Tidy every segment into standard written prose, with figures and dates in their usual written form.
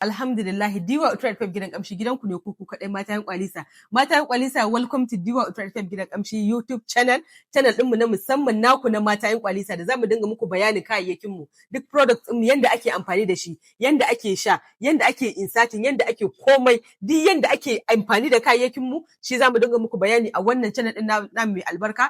Alhamdulillah, Diwa Ultra FM Gidan Kamshi gidanku ne, ku kaɗai mata yan kwalisa. Mata yan kwalisa, welcome to Diwa Ultra FM Gidan Kamshi YouTube channel, channel ɗinmu na musamman naku na mata yan kwalisa da zamu dinga muku bayanin kayayyakin mu, duk product ɗinmu, yanda ake amfani da shi, yanda ake sha, yanda ake inserting, yanda ake komai, duk yanda ake amfani da kayayyakin mu, shi zamu dinga muku bayani a wannan channel ɗin namu mai albarka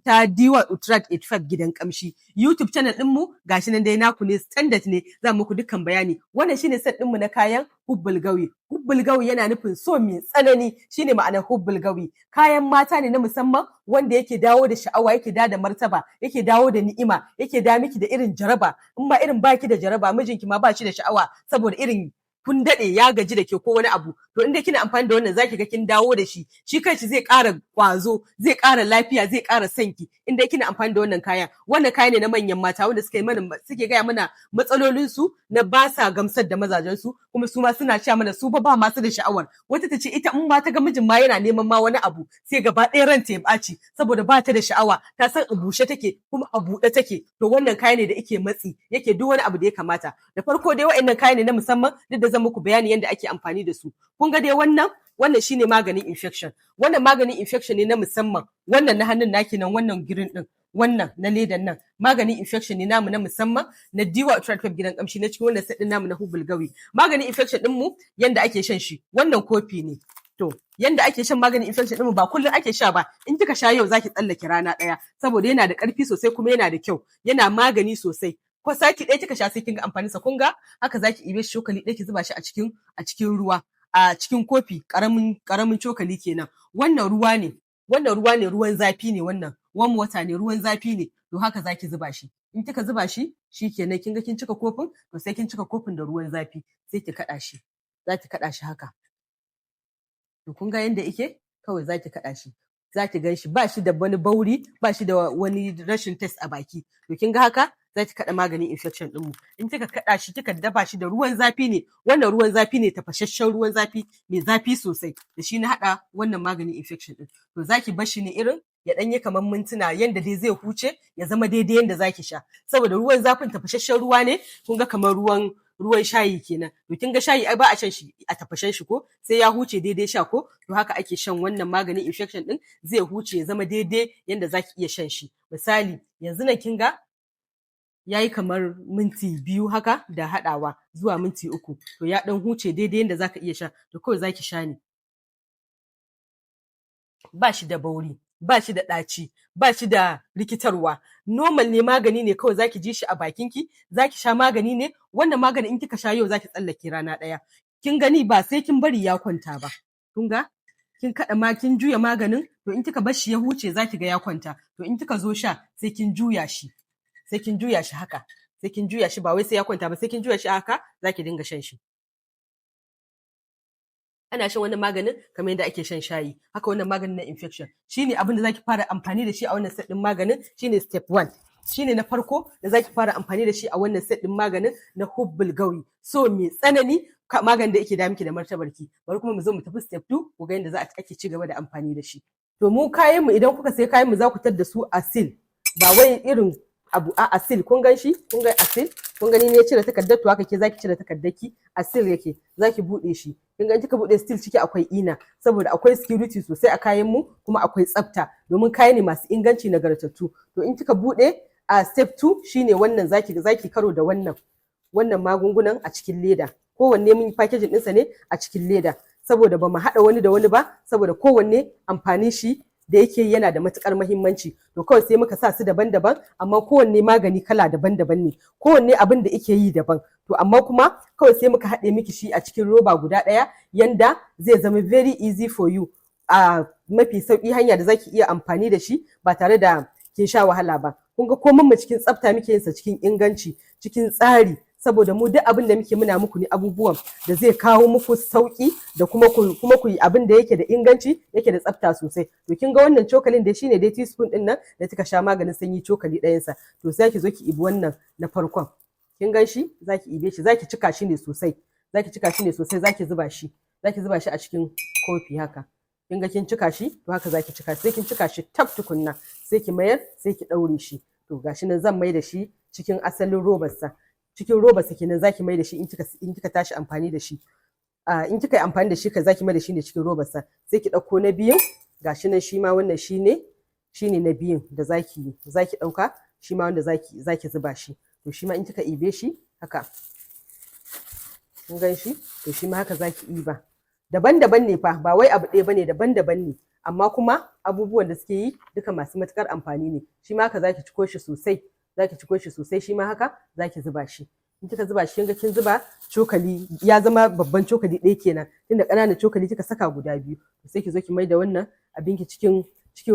ta Diwa Ultra 85 Gidan Kamshi. YouTube channel ɗinmu gashi nan dai naku ne, standard ne, za muku dukkan bayani. Wannan shine set ɗinmu na kayan Hubbul Gawi. Hubbul Gawi yana nufin so mai tsanani, shine ma'anar Hubbul Gawi. Kayan mata ne na musamman wanda yake dawo da sha'awa, yake dawo da martaba, yake dawo da ni'ima, yake da miki da irin jaraba. In ma irin baki da jaraba, mijinki ma ba shi da sha'awa saboda irin kun daɗe ya gaji da ke ko wani abu, to in dai kina amfani da wannan, zaki ga kin dawo da shi, shi kanshi zai ƙara ƙwazo, zai ƙara lafiya, zai ƙara son ki in dai kina amfani da wannan kayan. Wannan kaya ne na manyan mata wanda suka yi mana, suke gaya mana matsalolin su na ba sa gamsar da mazajen su, kuma su ma suna cewa mana su ba masu da sha'awar. Wata ta ce ita in ma ta ga mijin ma yana neman ma wani abu, sai gaba ɗaya ranta ya ɓaci saboda ba ta da sha'awa, ta san a bushe take kuma a buɗe take. To wannan kaya ne da yake matsi, yake duk wani abu da ya kamata. Da farko dai, wa'annan kaya ne na musamman, duk da zan muku bayani yadda ake amfani da su. Kun ga dai wannan, wannan shine maganin infection. Wannan maganin infection ne na musamman. Wannan na hannun naki nan, wannan green din, wannan na ledan nan, maganin infection ne namu na musamman na Diwa Ultra Gidan Kamshi, na cikin wannan set din namu na Hubbul Gawi. Maganin infection din mu, yanda ake shan shi, wannan kofi ne. To yanda ake shan maganin infection din mu, ba kullum ake sha ba. In kika sha yau, zaki tsallake rana ɗaya, saboda yana da ƙarfi sosai kuma yana da kyau, yana magani sosai. Ko sati ɗaya kika sha, sai kin ga amfanin sa. Kun ga haka zaki ibe shi, cokali ɗaya ki zuba shi a cikin ruwa, a cikin kofi, karamin karamin cokali kenan. Wannan ruwa ne, wannan ruwa ne, ruwan zafi ne, wannan warm water ne, ruwan zafi ne. To haka zaki zuba shi. In kika zuba shi, shikenan, kin ga kin cika kofin. To sai kin cika kofin da ruwan zafi, sai ki kaɗa shi. Za ki kaɗa shi haka. To kun ga yanda yake, kawai za ki kaɗa shi, za ki gan shi ba shi da wani bauri, ba shi da wani rashin taste a baki. To kin ga haka za ki kaɗa maganin infection ɗinmu. In kika kaɗa shi, kika dafa shi da ruwan zafi ne, wannan ruwan zafi ne, tafasasshen ruwan zafi mai zafi sosai, da shi na haɗa wannan maganin infection ɗin. To za ki bar shi ne irin ya ɗan yi kamar mintuna, yanda dai zai huce, ya zama daidai yanda za ki sha, saboda ruwan zafin tafasasshen ruwa ne. Kun ga kamar ruwan shayi kenan. To kin ga shayi ai ba a shan shi a tafashen shi, ko sai ya huce daidai sha ko? To haka ake shan wannan maganin infection din, zai huce ya zama daidai yanda zaki iya shan shi. Misali, yanzu nan kin ga yayi kamar minti 2 haka da haɗawa zuwa minti 3, to ya ɗan huce daidai yanda zaka iya sha. To kawai zaki sha ne, ba shi da bauri, ba shi da ɗaci, ba shi da rikitarwa. Normal ne, magani ne kawai zaki ji shi a bakinki, zaki sha magani ne. Wannan magani in kika sha yau, zaki tsallake rana ɗaya. Kin gani, ba sai kin bari ya kwanta ba. Kun ga kin kaɗa ma, kin juya maganin. To in kika bar shi ya huce, zaki ga ya kwanta. To in kika zo sha, sai kin juya shi, sai kin juya shi haka, sai kin juya shi, ba wai sai ya kwanta ba, sai kin juya shi haka zaki dinga shan shi. Ana shan wannan maganin kamar yadda ake shan shayi haka. Wannan maganin na infection shine abin da zaki fara amfani da shi a wannan set din maganin, shine step 1, shine na farko da zaki fara amfani da shi a wannan set din maganin na Hubbul Gawi, so mai tsanani, maganin da yake da miki da martabarki. Bari kuma mu zo mu tafi step 2, ku ga yadda za a ake ci gaba da amfani da shi. To mu kayan mu, idan kuka sai kayan mu, za ku tar da su a seal, ba wai irin abu a seal. Kun gan shi, kun ga a seal, kun gani ne, cire takardar. To haka ke zaki cire takardarki, a seal yake. Zaki bude shi, kin ga kika bude still ciki akwai ina, saboda akwai security sosai a kayan mu, kuma akwai tsafta, domin kaya ne masu inganci, nagartattu. To in kika bude a step 2 shine wannan, zaki karo da wannan magungunan a cikin leda. Kowanne mun yi packaging ɗinsa ne a cikin leda, saboda ba mu haɗa wani da wani ba, saboda kowanne amfanin shi da yake yana da matukar muhimmanci. To kawai sai muka sa su daban-daban, amma kowanne magani kala daban-daban ne, kowanne abin da yake yi daban. To amma kuma kawai sai muka haɗe miki shi a cikin roba guda ɗaya, yanda zai zama very easy for you, a mafi sauƙi hanya da zaki iya amfani da shi ba tare da kin sha wahala ba. Kun ga komai mu cikin tsafta muke yin sa, cikin inganci, cikin tsari, saboda mu duk abin da muke, muna muku ne abubuwan da zai kawo muku sauki da kuma ku yi abin da yake da inganci, yake da tsafta sosai. To kin ga wannan cokalin da shine dai teaspoon din nan da kika sha maganin sanyi cokali ɗayan sa. To sai ki zo ki ibi wannan na farkon. Kin gan shi, zaki ibe shi, zaki cika shi ne sosai, zaki cika shi ne sosai, zaki zuba shi a cikin kofi haka. Kin ga kin cika shi. To haka zaki cika, sai kin cika shi tab tukunna, sai ki mayar, sai ki ɗaure shi. To gashi nan zan mai da shi cikin asalin robar sa. Cikin robar sa zan mai da shi. Cikin roba sa kenan zaki mai da shi in kika tashi amfani da shi. In kika yi amfani da shi ka zaki mai da shi ne cikin robar sa. Sai ki ɗauko na biyun, gashi nan shi ma wannan shine na biyun da zaki ɗauka, shi ma wanda zaki zuba shi. To shi ma in kika ɗibe shi haka, kun gan shi? To shi ma haka zaki ɗiba. Daban-daban ne fa, ba wai abu ɗaya bane, daban-daban ne, amma kuma abubuwan da suke yi duka masu matuƙar amfani ne. Shi ma haka zaki ciko shi sosai, zaki ciko shi sosai. Shi ma haka zaki zuba shi. In kika zuba shi, kinga kin zuba cokali, ya zama babban cokali ɗaya kenan, tunda ƙananan cokali kika saka guda biyu. Sai ki zo ki maida wannan abinki cikin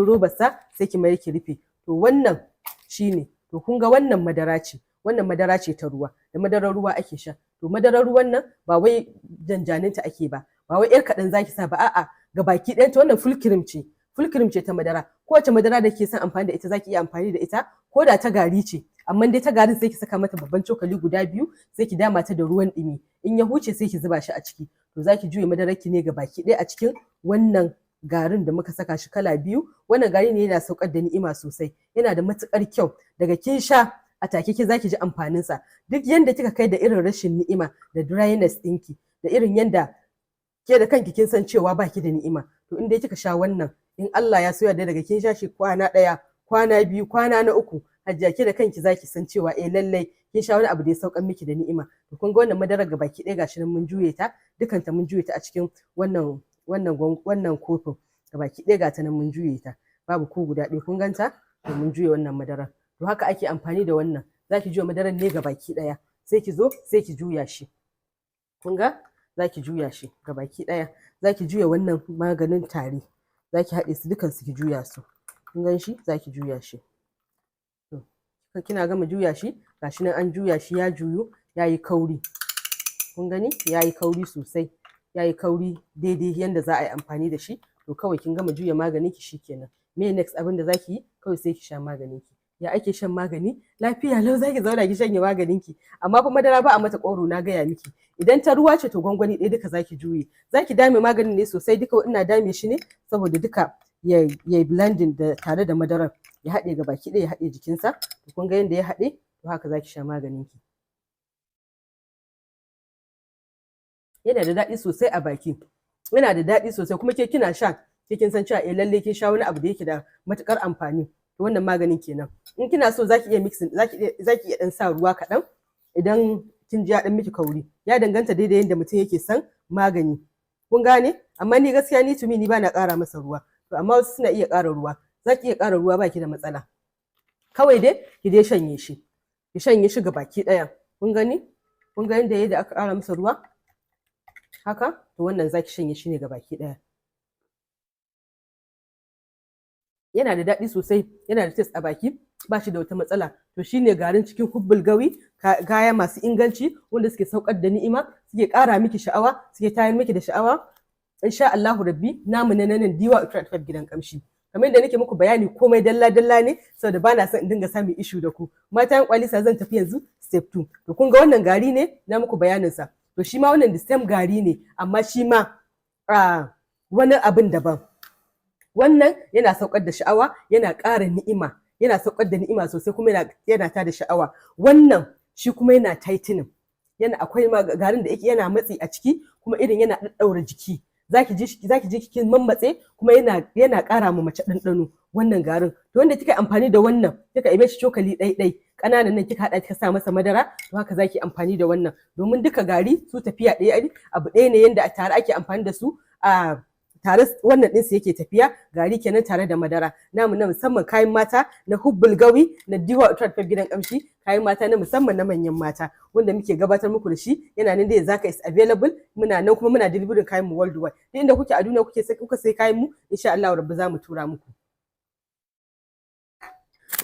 robar sa, sai ki mayar ki rufe. To wannan shine. To kun ga wannan madara ce, wannan madara ce ta ruwa, da madarar ruwa ake sha. To madarar ruwan nan ba wai janjaninta ake ba, ba wai yar kaɗan zaki sa ba, a'a, ga baki ɗayanta. Wannan full cream ce, full cream ce ta madara. Kowace madara da ke son amfani da ita zaki iya amfani da ita, ko da ta gari ce, amma dai ta garin sai ki saka mata babban cokali guda biyu, sai ki dama ta da ruwan ɗumi. In ya huce, sai ki zuba shi a ciki. To zaki juye madarar ki ne ga baki ɗaya a cikin wannan garin da muka saka shi kala biyu. Wannan gari ne yana saukar da ni'ima sosai, yana da matukar kyau. Daga kin sha, a take ki zaki ji amfanin sa. Duk yanda kika kai da irin rashin ni'ima da dryness ɗinki, da irin yanda ke da kanki kin san cewa baki da ni'ima, to in dai kika sha wannan, in Allah ya so ya, daga kin sha shi kwana ɗaya, kwana 2, kwana na uku, hajiya, ke da kanki zaki san cewa eh, lallai kin sha wani abu da ya saukan miki da ni'ima. To kun ga wannan madarar ga baki ɗaya, gashi nan mun juye ta, dukanta mun juye ta a cikin wannan kofin ga baki ɗaya. Ga ta nan mun juye ta, babu ko guda ɗaya, kun ganta? To mun juye wannan madarar. To haka ake amfani da wannan. Zaki juya madarar ne ga baki ɗaya, sai ki zo sai ki juya shi. Kun ga zaki juya shi ga baki ɗaya, zaki juya wannan maganin tare, zaki haɗe su dukansu, ki juya su. Kun gan shi? Zaki juya shi. To kina gama juya shi, gashi nan an juya shi, ya juyu, yayi kauri. Kun gani? Yayi kauri sosai, yayi kauri daidai yanda za a yi amfani da shi. To kawai kin gama juya maganin ki, shikenan. Me next abin da zaki yi? Kawai sai ki sha maganin ki. Ya ake shan magani? Lafiya lau zaki zauna ki shanye maganin ki. Amma fa madara ba a mata ƙwauro, na gaya miki. Idan ta ruwa ce, to gwangwani ɗaya duka zaki juye. Zaki dame maganin ne sosai duka. Ina dame shi ne saboda duka ya blending da tare da madarar, ya haɗe ga baki ɗaya, ya haɗe jikinsa. To kun ga yanda ya haɗe? To haka zaki sha maganin ki. Yana da daɗi sosai a baki, yana da daɗi sosai. Kuma ke kina sha, ke kin san cewa eh, lalle kin sha wani abu da yake da matukar amfani. To wannan maganin kenan. In kina so zaki iya mixing, zaki iya dan sa ruwa kaɗan idan kin ji ya dan miki kauri. Ya danganta daidai yadda mutum yake son magani, kun gane? Amma ni gaskiya, ni to me, ni bana ƙara masa ruwa. To amma wasu suna iya ƙara ruwa. Zaki iya ƙara ruwa, baki da matsala. Kawai dai ki dai shanye shi, ki shanye shi baki ɗaya. Kun gani? Kun ga yadda aka ƙara masa ruwa haka? To wannan zaki shanye shi ne baki ɗaya. Yana da daɗi sosai, yana da taste a baki, ba shi da wata matsala. To shine garin cikin Hubbul Gawi, kaya masu inganci wanda suke saukar da ni'ima, suke ƙara miki sha'awa, suke tayar miki da sha'awa, insha Allahu Rabbi. Namu na nan Diwa Ultra gidan kamshi. Kamar yadda nake muku bayani komai dalla dalla ne, saboda bana son in dinga samun issue da ku mata yan kwalisa. Zan tafi yanzu step 2. To kun ga wannan gari ne na muku bayanin sa. To shi ma wannan the same gari ne, amma shi ma wani abin daban. Wannan yana saukar da sha'awa, yana ƙara ni'ima, yana saukar da ni'ima sosai, kuma yana tada sha'awa. Wannan shi kuma yana tightening, yana akwai garin da yake yana matsi a ciki, kuma irin yana ɗaɗɗaura jiki. Zaki ji kin mammatse, kuma yana ƙara ma mace ɗanɗano wannan garin. To wanda kika amfani da wannan, kika ibe shi cokali ɗai ɗai ƙananan nan, kika haɗa, kika sa masa madara, to haka zaki amfani da wannan, domin duka gari su tafiya ɗaya, abu ɗaya ne, yanda tare ake amfani da su, a tare wannan ɗinsu yake tafiya. Gari kenan tare da madara namu na musamman, kayan mata na Hubbul Gawi na Diwa Ultra gidan kamshi, kayan mata na musamman na manyan mata wanda muke gabatar muku da shi. Yana nan da zaka is available. Muna nan kuma muna delivering kayan mu worldwide. Duk inda kuke a duniya kuke sai kuka sai kayan mu, insha Allah Rabbi za mu tura muku.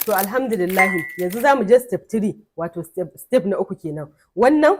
To alhamdulillah, yanzu za mu je step 3, wato step na uku kenan. Wannan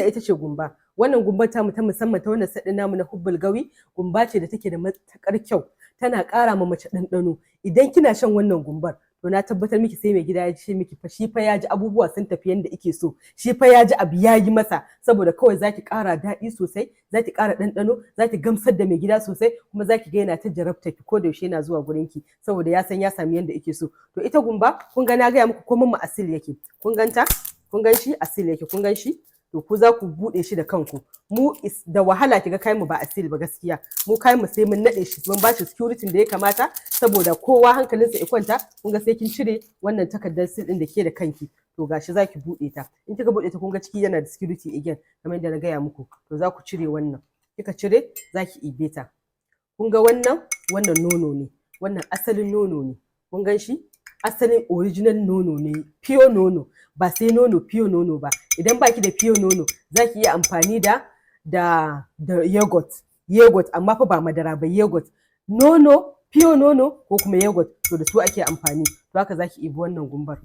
ita ce gumba. Wannan gumbar tamu ta musamman ta wannan set namu na Hubbul Gawi, gumba ce da take da matuƙar kyau, tana ƙara ma mace ɗanɗano. Idan kina shan wannan gumbar, to na tabbatar miki sai mai gida ya ce miki fa shi fa ya ji abubuwa sun tafi yanda ike so, shi fa ya ji abu ya yi masa, saboda kawai zaki ƙara daɗi sosai, zaki ƙara ɗanɗano, zaki gamsar da mai gida sosai, kuma zaki ga yana ta jarabta ki ko da yaushe yana zuwa gurin ki, saboda ya san ya sami yanda ike so. To ita gumba, kun ga na gaya muku komai mu asil yake. Kun ganta? Kun gan shi a seal yake, kun gan shi? To, ku za ku buɗe shi da kanku. Mu da wahala kiga kayan mu ba a seal ba. Gaskiya mu kayan mu sai mun naɗe shi, mun ba shi security da ya kamata, saboda kowa hankalinsa ya kwanta. Kun ga sai kin cire wannan takardar seal ɗin da ke da kanki. To, gashi za ki buɗe ta. In kika buɗe ta, kun ga ciki yana da security again, kamar yadda na gaya muku. To, za ku cire wannan. Kika cire, za ki ibe ta. Kun ga wannan? Wannan nono ne, wannan asalin nono ne. Kun gan shi? Asalin original nono ne, pure nono. Ba sai nono pure nono ba. Idan baki da pure nono, za ki iya amfani da yogurt, yogurt, amma fa ba madara ba, yogurt. Nono, pure nono ko kuma yogurt, to da su ake amfani. To, haka zaki ibi wannan gumbar.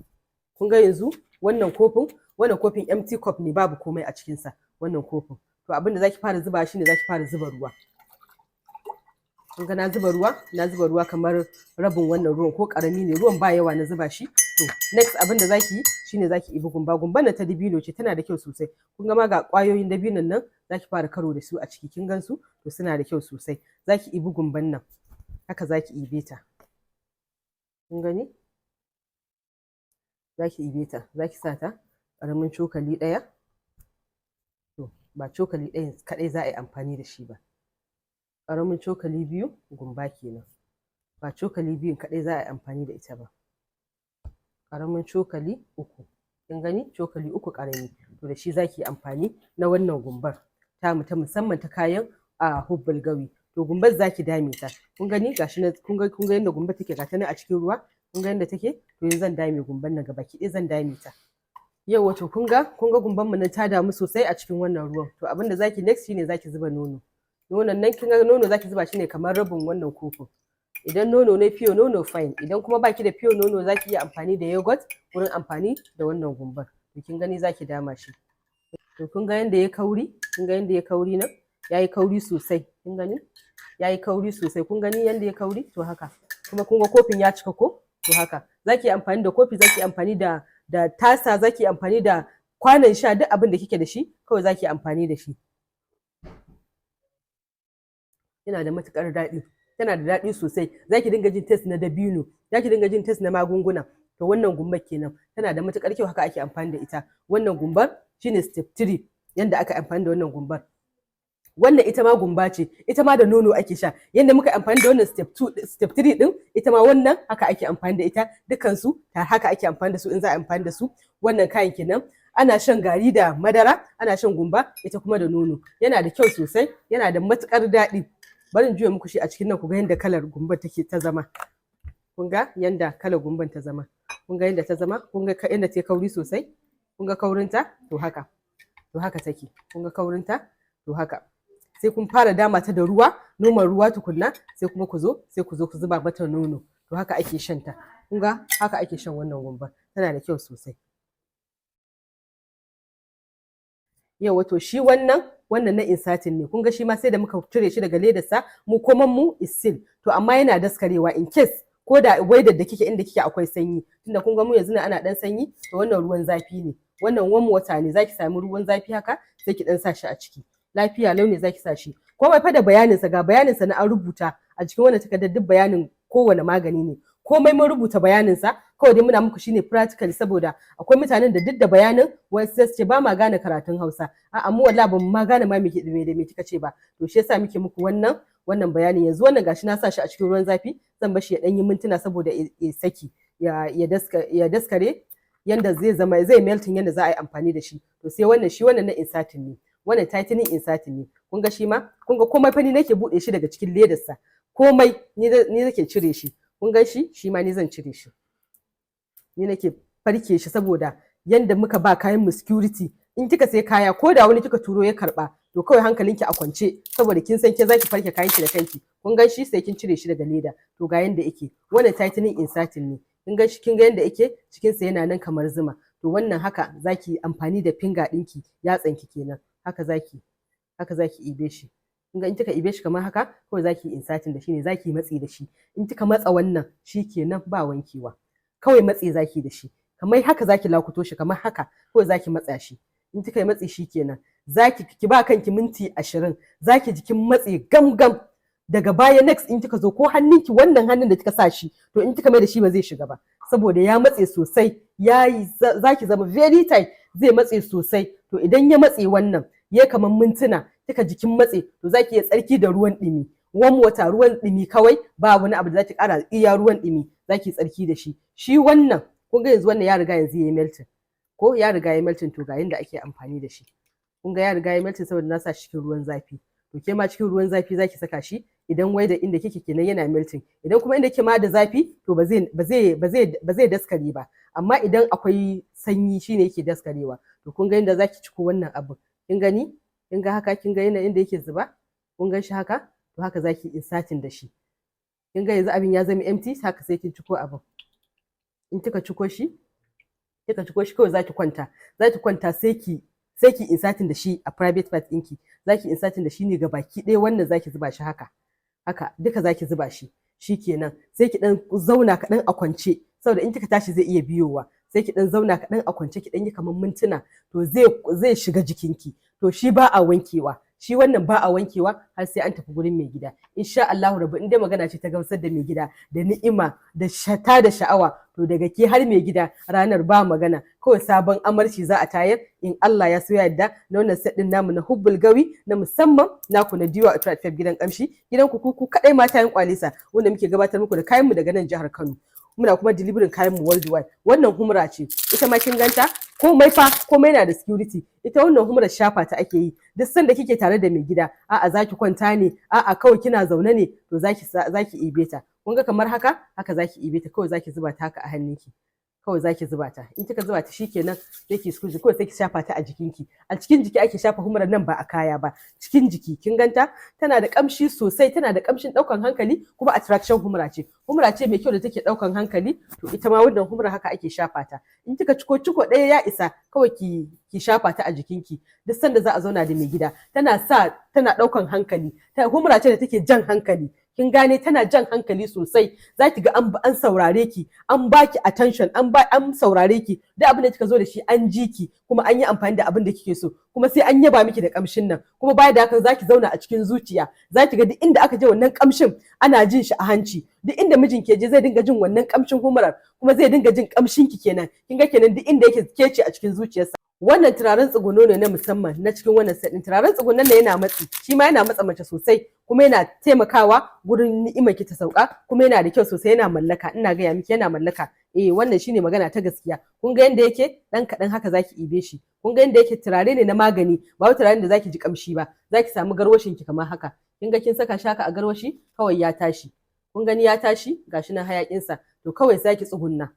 Kun ga yanzu wannan kofin, wannan kofin empty cup ne, babu komai a cikinsa wannan kofin. To, abin da zaki fara zuba shine zaki fara zuba ruwa. Kun ga na zuba ruwa, na zuba ruwa kamar rabin wannan ruwan, ko karami ne ruwan, ba yawa na zuba shi. To, next abin da zaki yi shine zaki ibi gumba. Gumban nan ta dabino ce, tana da kyau sosai. Kun ga ma ga kwayoyin dabinon nan, zaki fara karo da su a ciki. Kin gan su? To, suna da kyau sosai. Zaki ibi gumban nan haka, zaki ibe ta. Kun gani? Zaki ibe ta, zaki sa ta ƙaramin cokali ɗaya. To, ba cokali ɗayan kaɗai za a yi amfani da shi ba, ƙaramin cokali 2 gumba kenan. Ba cokali 2n kaɗai za a yi amfani da ita ba, ƙaramin cokali 3. Kin gani? Cokali 3 ƙarami. To, da shi zaki yi amfani na wannan gumbar tamu ta musamman ta kayan a Hubbul Gawi. To, gumbar zaki dame ta. Kun gani? Gashi nan. Kun ga yadda gumbar take? Ga ta nan a cikin ruwa. Kun ga yadda take? To, yanzu zan dame gumbar nan gabaki ɗaya, zan dame ta. Yauwa, to kun ga gumbar mu nan ta damu sosai a cikin wannan ruwan. To, abin da zaki next shine zaki zuba nono. Nonon nan, kin ga nono zaki zuba shi ne kamar rabin wannan kofin. Idan nono ne pure nono, fine. Idan kuma baki da pure nono, zaki iya amfani da yogurt wurin amfani da wannan gumbar. To, kin gani, zaki dama shi. To, kun ga yanda ya kauri? Kun ga yanda ya kauri nan? Yayi kauri sosai. Kun gani? Yayi kauri sosai. Kun gani yanda ya kauri? To, haka kuma kun ga kofin ya cika ko? To, haka zaki yi amfani da kofi, zaki yi amfani da tasa, zaki yi amfani da kwanon sha, duk abin da kike da shi kawai zaki yi amfani da shi. Yana da matuƙar daɗi, tana da daɗi sosai. Zaki dinga jin taste na dabino, zaki dinga jin taste na magunguna. To, wannan gumbar kenan, tana da matuƙar kyau. Haka ake amfani da ita wannan gumbar. Shine step 3, yanda aka amfani da wannan gumbar. Wannan ita ma gumba ce, ita ma da nono ake sha. Yanda muka amfani da wannan step 2, step 3 din, ita ma wannan haka ake amfani da ita. Dukkan su ta haka ake amfani da su in za a amfani da su. Wannan kayan kenan. Ana shan gari da madara, ana shan gumba ita kuma da nono. Yana da kyau sosai, yana da matukar daɗi. Bari in juya muku shi a cikin nan ku ga yanda kalar gumbar take ta zama. Kun ga yanda kalar gumban ta zama? Kun ga yanda ta zama? Kun ga yanda ta kauri sosai? Kun ga kaurinta? To, haka, to haka take. Kun ga kaurinta? To, haka sai kun fara dama ta da ruwa, noman ruwa tukunna, sai kuma ku zo, sai ku zo ku zuba mata nono. To, haka ake shan ta. Kun ga haka ake shan wannan gumbar. Tana da kyau sosai. Yauwa, to shi wannan, wannan na inserting ne. Kun ga shi ma sai da muka cire shi daga ledarsa. Mu koman mu is seal. To, amma yana daskarewa in case ko da weather da kike, inda kike akwai sanyi. Tunda kun ga mu yanzu ana dan sanyi. To, wannan ruwan zafi ne, wannan warm water ne. Zaki sami ruwan zafi haka, sai ki dan sa shi a ciki. Lafiya lau ne zaki sa shi. Komai fa da bayaninsa, ga bayaninsa na an rubuta a cikin wannan takardar. Duk bayanin kowane magani ne, komai mun rubuta bayaninsa. Kawai dai muna muku shine practically, saboda akwai mutanen da duk da bayanin, wasu sai su ce ba ma gane karatun Hausa. A'a, mu wallahi ba mu ma gane ma me da me kika ce ba. To, shi yasa muke muku wannan bayanin yanzu. Wannan gashi na sa shi a cikin ruwan zafi, zan bar shi ya dan yi mintuna saboda ya saki, ya daskare yanda zai zama zai melting, yanda za a yi amfani da shi. To, sai wannan shi, wannan na inserting ne, wannan tightening inserting ne. Kun ga shi ma, kun ga komai fa ni nake buɗe shi daga cikin ledarsa. Komai ni nake cire shi. Kun ga shi? Shi ma ni zan cire shi, ni nake farke shi, saboda yanda muka ba kayan mu security. In kika sai kaya, ko da wani kika turo ya karba, to kawai hankalinki a kwance, saboda kin san ke zaki farke kayanki da kanki. Kun gan shi? Sai kin cire shi daga leda. To, ga yanda yake. Wannan tightening inserting ne. Kin gan shi? Kin ga yanda yake? Cikin sa yana nan kamar zuma. To, wannan haka zaki amfani da finger ɗinki, yatsanki kenan. Haka zaki ibe shi. Kin ga in kika ibe shi kamar haka, kawai zaki inserting da shi ne, zaki matsi da shi. In kika matsa wannan, shi kenan, ba wankewa. Kawai matsi zaki da shi kamar haka, zaki lakuto shi kamar haka, kawai zaki matsa shi. In kika yi matsi, shi kenan. Zaki ki ba kanki minti 20, zaki jikin matsi gam gam. Daga baya, next in kika zo, ko hannunki, wannan hannun da kika sa shi, to in kika mai da shi ba zai shiga ba, saboda ya matse sosai. Ya zaki zama very tight. Zai matse sosai. To idan ya matse wannan ya kamar mintuna kika jikin matse, to zaki iya tsarki da ruwan ɗumi, warm water, ruwan ɗumi kawai, ba wani abu da zaki ƙara, iya ruwan ɗumi zaki tsarki da shi. Shi wannan, kun ga yanzu wannan ya riga yanzu yayi melting, ko ya riga ya melting. To ga yanda ake amfani da shi. Kun ga ya riga ya melting saboda na sa shi cikin ruwan zafi. To ke ma cikin ruwan zafi zaki saka shi idan wai da inda kike kenan yana melting. Idan kuma inda kike ma da zafi, to ba zai daskare ba, amma idan akwai sanyi shine yake daskarewa. To kun ga yanda zaki ciko wannan abin. Kin gani? Kin ga haka? Kin ga yanayin inda yake zuba? Kun gan shi haka? To haka zaki inserting da shi. Kin ga yanzu abin ya zama empty haka, sai kin ciko abin. In kika ciko shi, kika ciko shi, kawai zaki kwanta sai ki inserting da shi a private part ɗinki. Zaki inserting da shi ne ga baki ɗaya. Wannan zaki zuba shi haka haka duka, zaki zuba shi. Shikenan, sai ki dan zauna kaɗan a kwance, saboda in kika tashi zai iya biyowa. Sai ki dan zauna kaɗan a kwance, ki dan yi kamar mintuna, to zai shiga jikinki. To shi ba a wankewa. Shi wannan ba a wankewa har sai an tafi gurin mai gida, insha Allahu rabbi. In dai magana ce ta gamsar da mai gida da ni'ima da shata da sha'awa, to daga ke har mai gida ranar ba magana, kawai sabon amarci za a tayar in Allah ya so ya yarda, na wannan set din namu na Hubbul Gawi na musamman naku na Diwa Attractive, gidan kamshi, gidan ku ku kadai mata yan kwalisa, wanda muke gabatar muku da kayan mu daga nan jihar Kano. Muna kuma delivering kayan mu worldwide. Wannan humra ce ita ma, kin ganta? Komai fa, komai na da security. Ita wannan humrar shafa ta ake yi duk sanda kike tare da mai gida. A'a, zaki kwanta ne, a'a, kawai kina zaune ne, to zaki ibe ta. Kun ga kamar haka haka zaki ibe ta, kawai zaki zuba ta haka a hannunki, kawai zaki zuba ta. In kika zuba ta, shikenan, sai ki squeeze, kawai sai ki shafa ta a jikinki. A cikin jiki ake shafa humrar nan, ba a kaya ba, cikin jiki. Kin ganta? Tana da kamshi sosai, tana da kamshin daukan hankali, kuma attraction humra ce. Humra ce mai kyau da take daukan hankali. To ita ma wannan humra haka ake shafa ta. In kika ciko, ciko ɗaya ya isa, kawai ki shafa ta a jikinki duk sanda za a zauna da mai gida. Tana sa, tana daukan hankali. Humra ce da take jan hankali. Kin gane? Tana jan hankali sosai. Za ki ga an saurare ki, an baki attention, an saurare ki, duk abin da kika zo da shi an ji ki, kuma an yi amfani da abin da kike so, kuma sai an yaba miki da kamshin nan. Kuma baya da haka, zaki zauna a cikin zuciya. Za ki ga duk inda aka je, wannan kamshin ana jin shi a hanci. Duk inda mijin ke je, zai dinga jin wannan kamshin humurar, kuma zai dinga jin kamshin ki kenan. Kin ga kenan, duk inda yake, ke ce a cikin zuciyarsa. Wannan turaren tsuguno ne na musamman na cikin wannan set din. Turaren tsugunon nan yana matsi, shi ma yana matsa mace sosai, kuma yana taimakawa gurin ni'imar ki ta sauka, kuma yana da kyau sosai, yana mallaka. Ina gaya miki, yana mallaka. Eh, wannan shine magana ta gaskiya. Kun ga yanda yake dan kaɗan, haka zaki ibe shi. Kun ga yanda yake? Turare ne na magani, ba wai turaren da zaki ji kamshi ba. Zaki samu garwashin ki kamar haka. Kin ga kin saka shi haka a garwashi, kawai ya tashi. Kun gani, ya tashi, gashi nan hayakin sa. To kawai zaki tsugunna.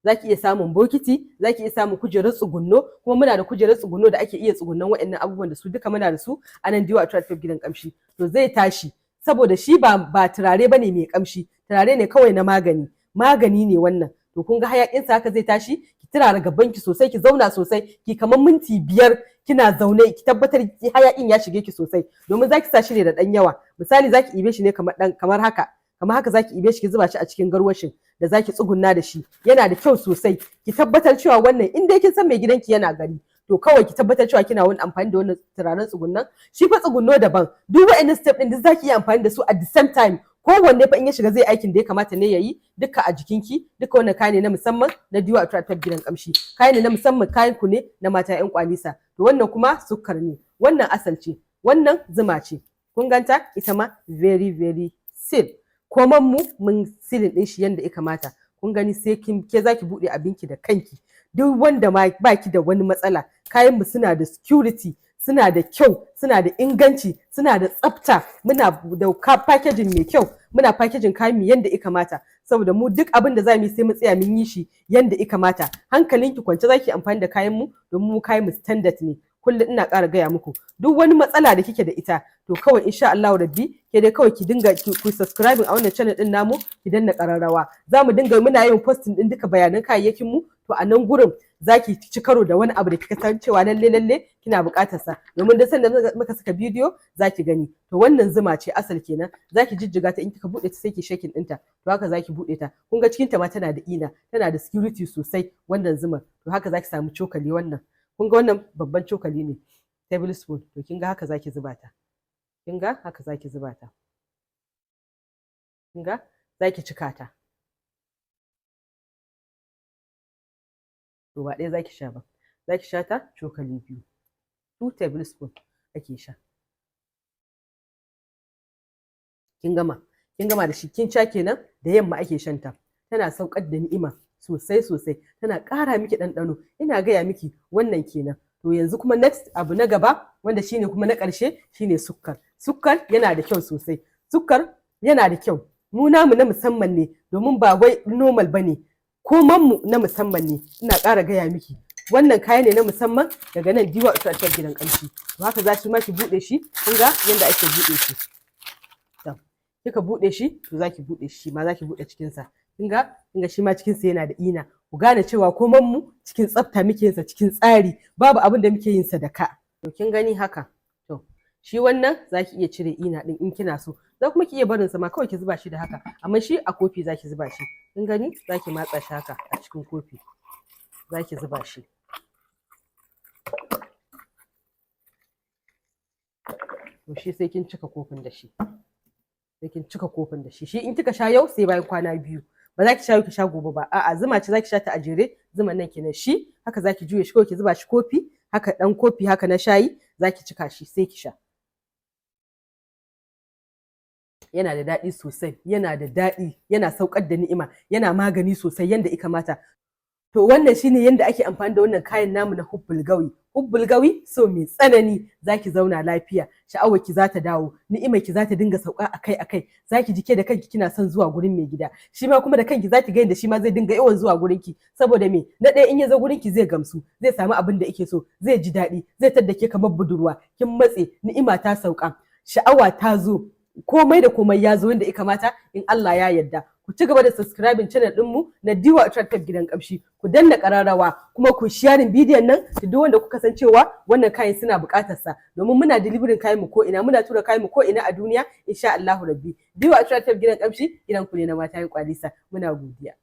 Zaki iya samun bokiti, zaki iya samun kujerar tsugunno, kuma muna da kujerar tsugunno da ake iya tsugunnon waɗannan abubuwan da su duka, muna da su a nan Diwa Attractive gidan kamshi. To zai tashi saboda shi ba turare bane mai kamshi, turare ne kawai na magani, magani ne wannan. To kun ga hayakin sa haka zai tashi. Ki turara gaban ki sosai, ki zauna sosai, ki kamar minti 5 kina zaune, ki tabbatar hayakin ya shige ki sosai, domin zaki sa shi ne da dan yawa. Misali, zaki ibe shi ne kamar haka zaki ibe shi, ki zuba shi a cikin garwashin da zaki tsugunna da shi. Yana da kyau sosai. Ki tabbatar cewa wannan, in dai kin san mai gidanki yana gari, to kawai ki tabbatar cewa kina wani amfani da wannan turaren tsugunnan. Shi fa tsugunno daban. Duk wa'annan step din duk zaki iya amfani da su at the same time. Kowanne fa in ya shiga, zai aikin da ya kamata ne yayi duka a jikinki. Duka wannan kaya ne na musamman na Diwa Attractive gidan kamshi. Kaya ne na musamman, kayan ku ne na mata yan kwalisa. To wannan kuma sukar ne, wannan asal ce, wannan zuma ce. Kun ganta? Ita ma very very seal. Koman mu mun sealing din shi yanda ya kamata. Kun gani? Sai kin ke zaki bude abinki da kanki, duk wanda ma baki da wani matsala. Kayan mu suna da security, suna da kyau, suna da inganci, suna da tsafta. Muna da packaging mai kyau, muna packaging kayan mu yanda ya kamata, saboda mu duk abin da zamu yi, sai mu tsaya mun yi shi yanda ya kamata. Hankalinki kwance zaki amfani da kayan mu, domin mu kayan mu standard ne. Kullum ina ƙara gaya muku, duk wani matsala da kike da ita, to kawai insha Allahu rabbi, ke dai kawai ki dinga ku subscribing a wannan channel din namu, ki danna ƙararrawa. Za mu dinga muna yin posting din duka bayanan kayayyakin mu. To a nan gurin zaki ci karo da wani abu da kika san cewa lalle lalle kina buƙatar sa, domin duk sanda muka saka bidiyo zaki gani. To wannan zuma ce, asal kenan. Zaki jijjiga ta, in kika buɗe ta, sai ki shaking ɗinta. To haka zaki buɗe ta. Kun ga cikin ta ma tana da ina, tana da security sosai wannan zumar. To haka zaki samu cokali wannan. Kun ga wannan babban cokali ne, tablespoon. To kin ga haka zaki zuba ta. Kin ga haka zaki zuba ta. Kin ga zaki cika ta. To ba ɗaya zaki sha ba. Za ki sha ta cokali 2, 2 tablespoon ake sha. Kin gama, kin gama da shi, kin sha kenan. Da yamma ake shan ta. Tana saukar da ni'ima sosai sosai, tana ƙara miki ɗanɗano, ina gaya miki. Wannan kenan. To yanzu kuma next, abu na gaba, wanda shine kuma na ƙarshe, shine sukkar. Sukkar yana da kyau sosai, sukkar yana da kyau. Mu namu na musamman ne, domin ba wai normal bane, koman mu na musamman ne. Ina ƙara gaya miki, wannan kaya ne na musamman daga nan Diwa Ultra Gidan Kamshi. To haka za shi ma ki buɗe shi. Kun ga yanda ake buɗe shi. To kika buɗe shi, to zaki buɗe shi ma, zaki buɗe cikin sa. Kin ga shi ma cikin sa yana da ina. Ku gane cewa koman mu cikin tsafta muke yin sa, cikin tsari, babu abin da muke yin sa da ka. To kin gani haka. To shi wannan zaki iya cire ina din in kina so, za kuma ki iya barin sa ma kawai ki zuba shi da haka, amma shi a kofi zaki zuba shi. Kin gani, zaki matsa shi haka a cikin kofi, zaki zuba shi. To shi sai kin cika kofin da shi, sai kin cika kofin da shi. Shi in kika sha yau, sai bayan kwana 2. Ba za ki sha yau ki sha gobe ba, a'a, zuma ce za ki sha ta a jere. Zuman nan kenan. Shi haka za ki juye shi kawai, ki zuba shi kofi haka, dan kofi haka na shayi, za ki cika shi sai ki sha. Yana da daɗi sosai, yana da daɗi, yana saukar da ni'ima, yana magani sosai yanda ya kamata. To wannan shine yanda ake amfani da wannan kayan namu na Hubbul Gawi. Hubbul Gawi, so mai tsanani. Zaki zauna lafiya, sha'awar ki za ta dawo, ni'imar ki za ta dinga sauka akai akai. Zaki ji ke da kanki kina son zuwa gurin mai gida. Shi ma kuma da kanki zaki ga yadda shi ma zai dinga yawan zuwa gurin ki. Saboda me? Na ɗaya, in ya zo gurin ki zai gamsu, zai samu abin da yake so, zai ji daɗi, zai tadda ke kamar budurwa. Kin matse, ni'ima ta sauka, sha'awa ta zo, komai da komai ya zo yadda ya kamata, in Allah ya yarda. Ku ci gaba da subscribing channel ɗinmu na Diwa Attractive Gidan Kamshi, ku danna ƙararrawa, kuma ku sharing bidiyon nan da duk wanda kuka san cewa wannan kayan suna buƙatar sa, domin muna delivering kayan mu ko ina, muna tura kayan mu ko ina a duniya, insha Allahu Rabbi. Diwa Attractive Gidan Kamshi, gidan ku ne na mata yin kwalisa. Muna godiya.